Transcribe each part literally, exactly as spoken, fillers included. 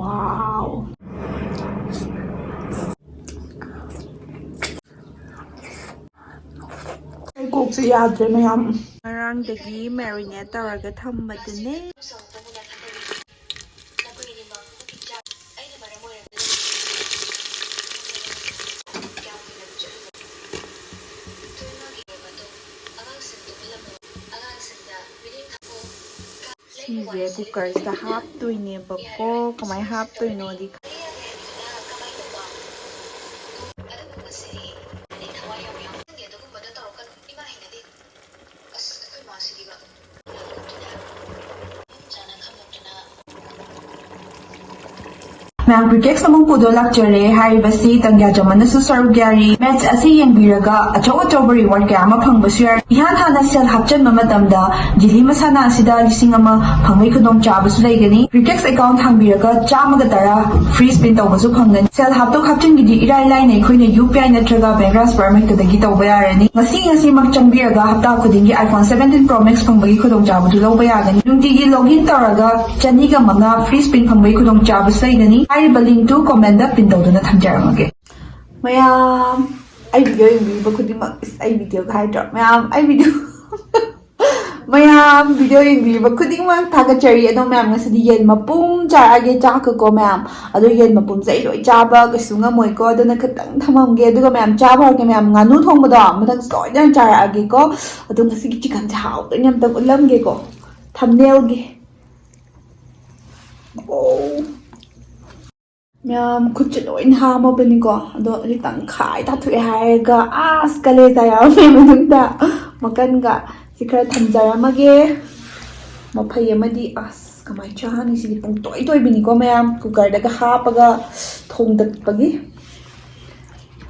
Wow. ꯑꯩ ꯀꯣꯛꯁꯦ ꯌꯥꯗ꯭ꯔꯦ ꯃꯌꯥꯝ꯫ ꯉꯔꯥꯡꯗꯒꯤ marinate ꯇꯧꯔꯒ ꯊꯝꯕꯗꯨꯅꯦ꯫ ꯁꯤꯁꯦ ꯀꯨꯀꯔꯁꯤꯗ ꯍꯥꯞꯇꯣꯏꯅꯦꯕꯀꯣ꯫ ꯀꯃꯥꯏꯅ ꯍꯥꯞꯇꯣꯏꯅꯣꯗꯤ ꯃꯌꯥꯝ, ꯀ꯭ꯔꯤꯀꯦꯛꯁ ꯑꯃꯨꯛ ꯄꯨꯗꯨꯅ ꯂꯥꯛꯆꯔꯦ꯫ ꯍꯥꯏꯔꯤꯕꯁꯤ ꯇꯟꯒ꯭ꯌꯥ ꯖꯃꯟꯅꯁꯨ ꯁꯔꯨꯛ ꯌꯥꯔꯤ꯫ ꯃꯦꯠꯆ ꯑꯁꯤ ꯌꯦꯡꯕꯤꯔꯒ ꯑꯆꯧ ꯑꯆꯧꯕ reward ꯀꯌꯥ ꯑꯃ ꯐꯪꯕꯁꯨ ꯌꯥꯏ꯫ ꯏꯍꯥꯟ ꯍꯥꯟꯅ ꯁꯦꯜ ꯍꯥꯞꯆꯤꯟꯕ ꯃꯇꯝꯗ ꯖꯤꯂꯤ ꯃꯁꯥꯟꯅ ꯑꯁꯤꯗ ꯂꯤꯁꯤꯡ ꯑꯃ ꯐꯪꯕꯒꯤ ꯈꯨꯗꯣꯡꯆꯥꯕꯁꯨ ꯂꯩꯒꯅꯤ꯫ ꯀ꯭ꯔꯤꯀꯦꯛꯁ account ꯍꯥꯡꯕꯤꯔꯒ ꯆꯥꯝꯃꯒ ꯇꯔꯥ free spin ꯇꯧꯕꯁꯨ ꯐꯪꯒꯅꯤ꯫ ꯁꯦꯜ ꯍꯥꯞꯇꯣꯛ ꯍꯥꯞꯆꯤꯟꯒꯤꯗꯤ ꯏꯔꯥꯏ ꯂꯥꯏꯅ ꯑꯩꯈꯣꯏꯅ ꯌꯨ ꯄꯤ ꯑꯥꯏ ꯅꯠꯇ꯭ꯔꯒ ꯕꯦꯡ ꯇ꯭ꯔꯥꯟꯁꯐꯔ ꯑꯃꯍꯦꯛꯇꯗꯒꯤ ꯇꯧꯕ ꯌꯥꯔꯅꯤ꯫ ꯉꯁꯤ ꯉꯁꯤꯃꯛ ꯆꯪꯕꯤꯔꯒ ꯍꯞꯇꯥ ꯈꯨꯗꯤꯡꯒꯤ iPhone seventeen Pro Max ꯐꯪꯕꯒꯤ ꯈꯨꯗꯣꯡꯆꯥꯕꯗꯨ ꯂꯧꯕ ꯌꯥꯒꯅꯤ꯫ ꯅꯨꯡꯇꯤꯒꯤ login ꯇꯧꯔꯒ ꯆꯅꯤꯒ ꯃꯉꯥ free spin ꯐꯪꯕꯒꯤ ꯈꯨꯗꯣꯡꯆꯥꯕꯁꯨ ꯂꯩꯒꯅꯤ꯫ ꯍꯥꯏꯔꯤꯕ link ꯇꯨ comment ꯇ pin ꯇꯧꯗꯨꯅ ꯊꯝꯖꯔꯝꯃꯒꯦ꯫ ꯃꯌꯥꯝ, ꯑꯩ video ꯌꯦꯡꯕꯤꯕ ꯈꯨꯗꯤꯡꯃꯛ, ꯏꯁ, ꯑꯩ video ꯒ ꯍꯥꯏꯗ꯭ꯔꯣ? ꯃꯌꯥꯝ, ꯑꯩ video ꯃꯌꯥꯝ, video ꯌꯦꯡꯕꯤꯕ ꯈꯨꯗꯤꯡꯃꯛ ꯊꯥꯒꯠꯆꯔꯤ꯫ ꯑꯗꯣ ꯃꯌꯥꯝ, ꯉꯁꯤꯗꯤ ꯌꯦꯟ ꯃꯄꯨꯝ ꯆꯥꯔꯛꯑꯒꯦ, ꯆꯥꯛꯀꯀꯣ ꯃꯌꯥꯝ꯫ ꯑꯗꯣ ꯌꯦꯟ ꯃꯄꯨꯝꯁꯦ ꯑꯩ ꯂꯣꯏ ꯆꯥꯕ ꯀꯩꯁꯨ ꯉꯝꯃꯣꯏꯀꯣ, ꯑꯗꯨꯅ ꯈꯤꯇꯪ ꯊꯝꯃꯝꯒꯦ꯫ ꯑꯗꯨꯒ ꯃꯌꯥꯝ, ꯆꯥꯕ ꯍꯧꯔꯛꯀꯦ ꯃꯌꯥꯝ꯫ ꯉꯥꯅꯨ ꯊꯣꯡꯕꯗꯣ ꯃꯊꯪ ꯁꯣꯏꯗꯅ ꯆꯥꯔꯛꯑꯒꯦꯀꯣ꯫ ꯑꯗꯣ ꯉꯁꯤꯒꯤ chicken ꯁꯦ ꯍꯥꯎꯗꯣꯏꯅꯦ, ꯑꯝꯇꯪ ꯎꯠꯂꯝꯒꯦꯀꯣ, thumbnail ꯒꯤ꯫ ꯑꯣ꯫ ꯃꯌꯥꯝ, ꯈꯨꯠꯁꯦ ꯂꯣꯏꯅ ꯍꯥꯝꯃꯕꯅꯤꯀꯣ꯫ ꯑꯗꯣ ꯑꯩ ꯇꯪꯈꯥꯏ ꯇꯥꯊꯣꯛꯑꯦ ꯍꯥꯏꯔꯒ, ꯑꯁ, ꯀꯂꯦꯖꯥ ꯌꯥꯎꯔꯝꯃꯦ ꯃꯅꯨꯡꯗ꯫ ꯃꯀꯟꯒ ꯁꯤ ꯈꯔ ꯊꯝꯖꯔꯝꯃꯒꯦ꯫ ꯃꯐꯩ ꯑꯃꯗꯤ, ꯑꯁ, ꯀꯃꯥꯏꯅ ꯆꯥꯅꯤ? ꯁꯤꯗꯤ ꯄꯨꯡꯇꯣꯏ ꯇꯣꯏꯕꯤꯅꯤꯀꯣ ꯃꯌꯥꯝ꯫ ꯀꯨꯀꯔꯗꯒ ꯍꯥꯞꯄꯒ ꯊꯣꯡꯗꯠꯄꯒꯤ꯫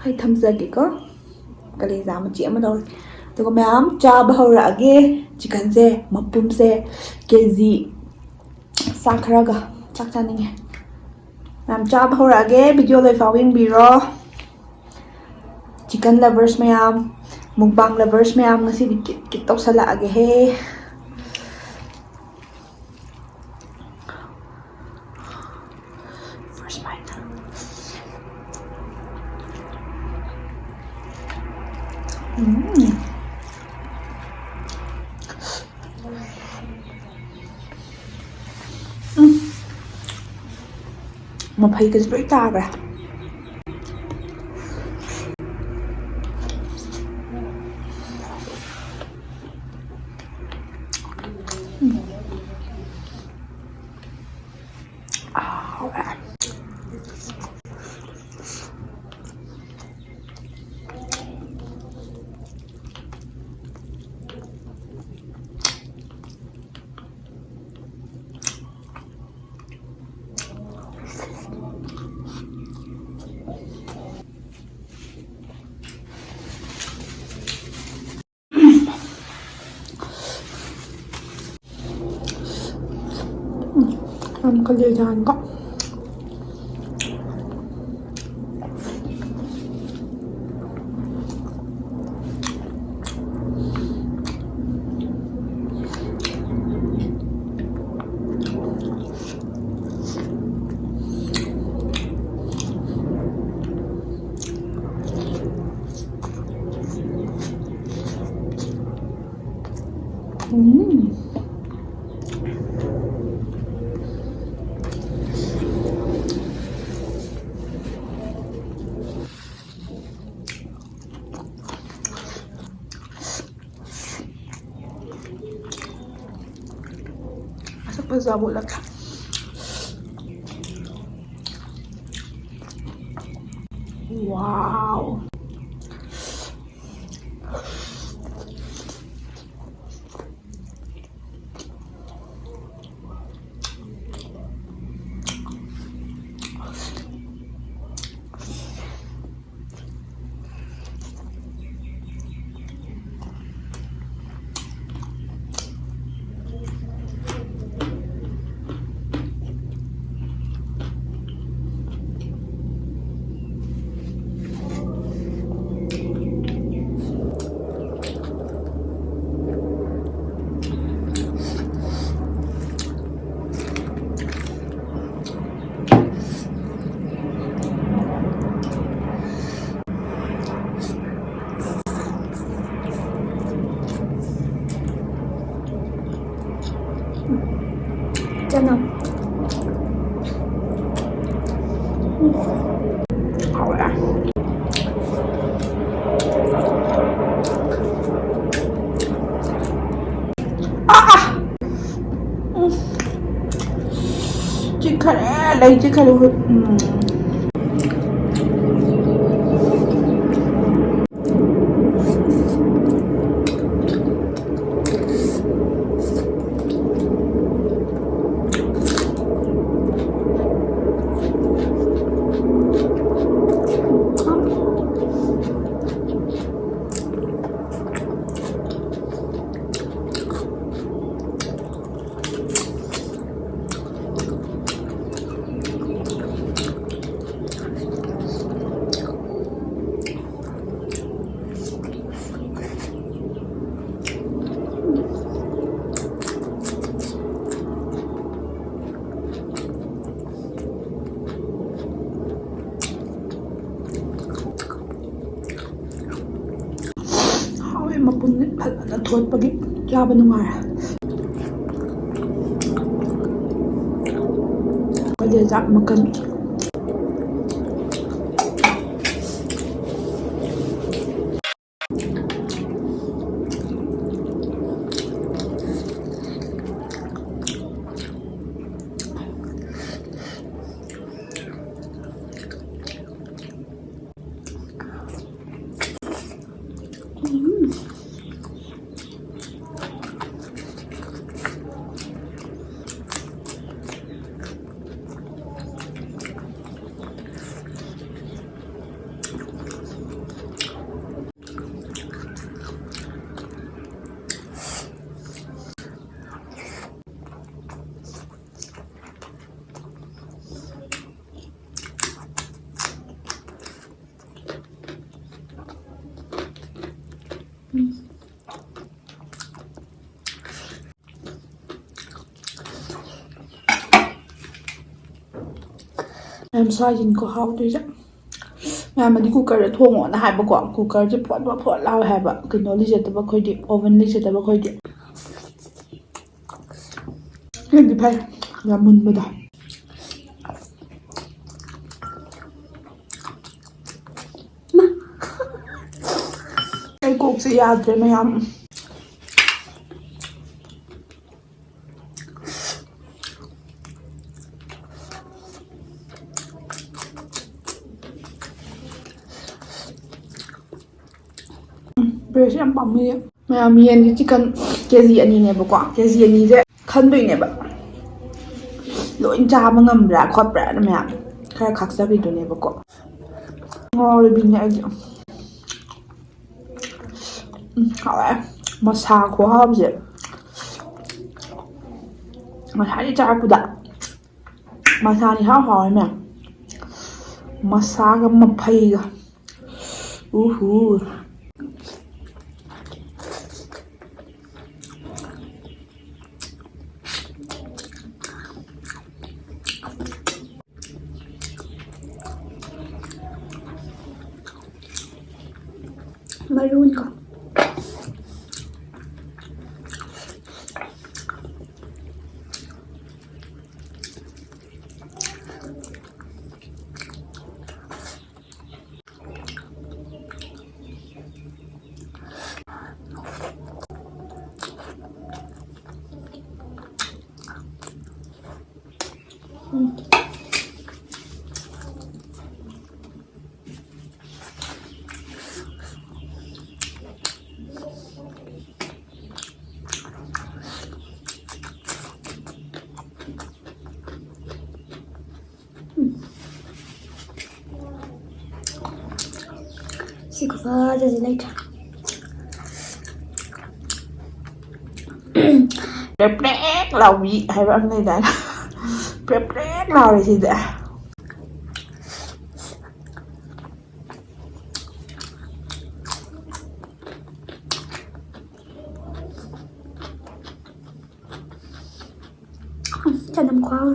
ꯑꯩ ꯊꯝꯖꯒꯦꯀꯣ꯫ ꯀꯂꯦꯖꯥ ꯃꯆꯦꯠ ꯑꯃ ꯂꯧꯔꯦ꯫ ꯑꯗꯨꯒ ꯃꯌꯥꯝ, ꯆꯥꯕ ꯍꯧꯔꯛꯑꯒꯦ꯫ Chicken ꯁꯦ ꯃꯄꯨꯝꯁꯦ ꯀꯦ ꯖꯤ꯫ ꯆꯥꯛ ꯈꯔꯒ꯫ ꯆꯥꯛ ꯆꯥꯅꯤꯡꯉꯦ꯫ ꯃꯌꯥꯝ, ꯆꯥꯕ ꯍꯧꯔꯛꯑꯒꯦ, video ꯂꯣꯏꯐꯥꯎ ꯌꯦꯡꯕꯤꯔꯣ꯫ Chicken lovers ꯃꯌꯥꯝ, mukbang lovers ꯃꯌꯥꯝ, ꯉꯁꯤꯗꯤ ꯀꯤꯠ ꯀꯤꯠ ꯇꯧꯁꯜꯂꯛꯑꯒꯦꯍꯦ꯫ ꯎꯝ꯫ ꯎꯝ꯫ ꯃꯐꯩꯒꯁꯦ ꯂꯣꯏ ꯇꯥꯈ꯭ꯔꯦ꯫ ꯎꯝ꯫ ꯍꯥꯎꯔꯦ꯫ ꯌꯥꯝ ꯀꯂꯦꯖꯥꯅꯤꯀꯣ꯫ ꯎꯝ꯫ ꯃꯁꯛ ꯐꯖꯕ ꯎꯠꯂꯛꯀꯦ꯫ ꯋꯥꯎ꯫ ꯆꯅꯝ꯫ ꯍꯥꯎꯔꯦ꯫ ꯑꯥ! ꯎꯝ꯫ ꯆꯤꯛꯈꯔꯦ, ꯂꯩ ꯆꯤꯛꯈꯔꯦ꯫ ꯎꯝ꯫ ꯍꯥꯎꯋꯦ, ꯃꯄꯨꯝ ꯐꯖꯅ ꯊꯣꯠꯄꯒꯤ ꯆꯥꯕ ꯅꯨꯡꯉꯥꯏꯔꯦ꯫ ꯑꯩꯈꯣꯏꯗꯤ ꯆꯥꯛ ꯃꯈꯜ꯫ ꯌꯥꯝ ꯁꯥꯏꯁꯤꯅꯤꯀꯣ ꯍꯥꯎꯗꯣꯏꯁꯦ꯫ ꯃꯌꯥꯝ ꯑꯗꯤ ꯀꯨꯀꯔꯗ ꯊꯣꯡꯉꯣꯅ ꯍꯥꯏꯕꯀꯣ, ꯀꯨꯀꯔꯁꯦ ꯐꯣꯠ ꯐꯣꯠ ꯐꯣꯠ ꯂꯥꯎꯋꯦ ꯍꯥꯏꯕ, ꯀꯩꯅꯣ ꯂꯩꯖꯗꯕ ꯑꯩꯈꯣꯏꯗꯤ, ꯑꯣꯚꯟ ꯂꯩꯖꯗꯕ ꯑꯩꯈꯣꯏꯗꯤ꯫ ꯈꯔꯗꯤ ꯐꯩ꯫ ꯌꯥꯝ ꯃꯨꯟꯕꯗꯣ꯫ ꯃꯥ꯫ ꯑꯩ ꯀꯣꯛꯁꯦ ꯌꯥꯗ꯭ꯔꯦ ꯃꯌꯥꯝ꯫ ꯎꯝ, ꯕ꯭ꯔꯦꯁ ꯌꯥꯝ ꯄꯥꯝꯃꯨꯏꯌꯦ꯫ ꯃꯌꯥꯝ, ꯌꯦꯟꯗꯤ ꯆꯤꯛꯀꯟ ꯀꯦ ꯖꯤ ꯑꯅꯤꯅꯦꯕꯀꯣ꯫ ꯀꯦ ꯖꯤ ꯑꯅꯤꯁꯦ ꯈꯟꯗꯣꯏꯅꯦꯕ꯫ ꯂꯣꯏ ꯆꯥꯕ ꯉꯝꯕ꯭ꯔꯥ ꯈꯣꯠꯄ꯭ꯔꯥꯅ ꯃꯌꯥꯝ ꯈꯔ ꯈꯥꯛꯆꯕꯤꯗꯨꯅꯦꯕꯀꯣ꯫ ꯉꯥꯎꯔꯤꯕꯤꯅꯦ ꯑꯩꯗꯤ꯫ ꯎꯝ, ꯍꯥꯎꯋꯦ꯫ ꯃꯁꯥ ꯈꯨꯍꯥꯎꯁꯦ꯫ ꯉꯁꯥꯏꯗꯤ ꯆꯥꯔꯛꯄꯗ ꯃꯁꯥꯅꯤ ꯍꯥꯎ ꯍꯥꯎꯋꯦ ꯃꯌꯥꯝ꯫ ꯃꯁꯥꯒ ꯃꯐꯩꯒ꯫ ꯎꯍꯨ꯫ ꯃꯔꯨꯅꯤꯀꯣ꯫ ꯁꯤ ꯈꯨꯐꯖꯁꯤ ꯂꯩꯇ꯭ꯔꯦ꯫ ꯄ꯭ꯔꯦꯛ ꯄ꯭ꯔꯦꯛ ꯂꯥꯎꯕꯤ ꯍꯥꯏꯕ ꯑꯃ ꯂꯩꯗꯥꯏꯅꯦ? ꯄ꯭ꯔꯦꯛ ꯄ꯭ꯔꯦꯛ ꯂꯥꯎꯔꯦ ꯁꯤꯗꯤ꯫ ꯆꯅꯝ ꯈꯨꯍꯥꯎ꯫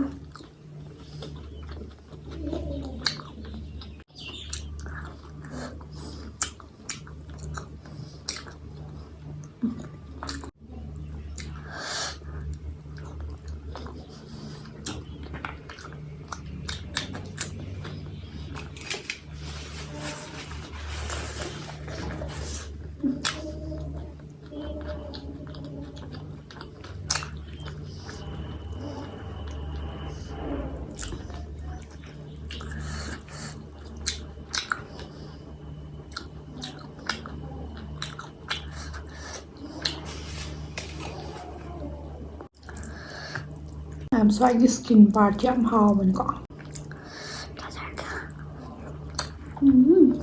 ꯌꯥꯝ ꯁ꯭ꯋꯥꯏꯒꯤ ꯁ꯭ꯀꯤꯟ ꯄꯥꯔꯠꯁꯦ ꯌꯥꯝ ꯍꯥꯎꯕꯅꯤꯀꯣ꯫ ꯎꯝ꯫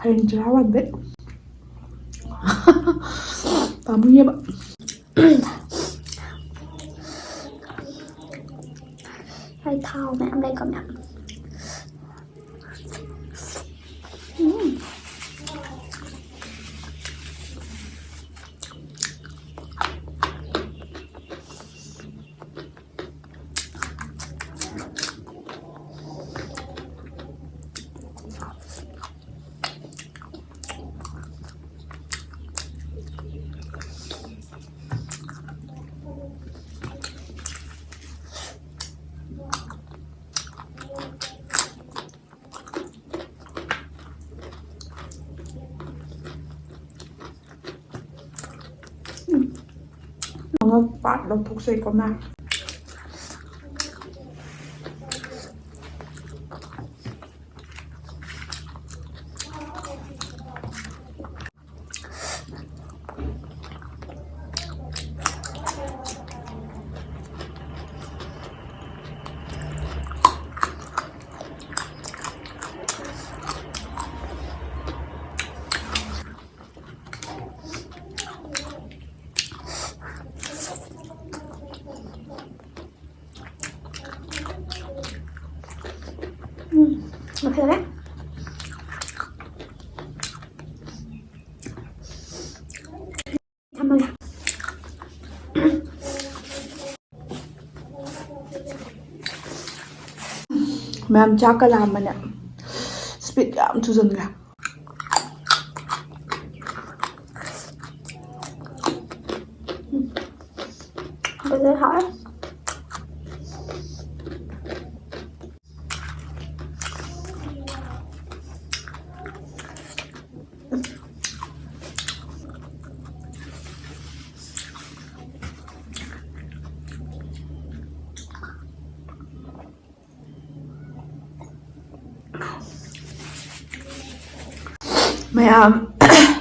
ꯍꯌꯦꯡ ꯆꯔꯥ ꯋꯥꯟꯕꯩ ꯄꯥꯝꯃꯨꯏꯌꯦꯕ꯫ ꯑꯩ ꯊꯥꯎ ꯃꯌꯥꯝ ꯂꯩꯀꯣ ꯃꯌꯥꯝ꯫ ꯎꯝ꯫ ꯎꯝ꯫ ꯃꯉꯛ ꯄꯥꯠ ꯂꯧꯊꯣꯛꯆꯩꯀꯣ ꯃꯥ꯫ ꯎꯝ, ꯂꯣꯏꯁꯤꯜꯂꯦ꯫ ꯊꯝꯃꯒꯦ꯫ ꯃꯌꯥꯝ ꯆꯥꯛꯀ ꯂꯥꯝꯕꯅꯦ꯫ ꯁ꯭ꯄꯤꯠ ꯌꯥꯝ ꯊꯨꯖꯟꯈ꯭ꯔꯦ꯫ ꯎꯝ꯫ ꯕꯖꯥꯔ ꯍꯥꯎꯔꯦ꯫ ꯃꯌꯥꯝ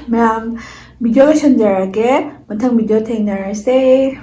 ꯃꯌꯥꯝ, video ꯂꯣꯏꯁꯤꯟꯖꯔꯒꯦ꯫ ꯃꯊꯪ video ꯊꯦꯡꯅꯔꯁꯦ꯫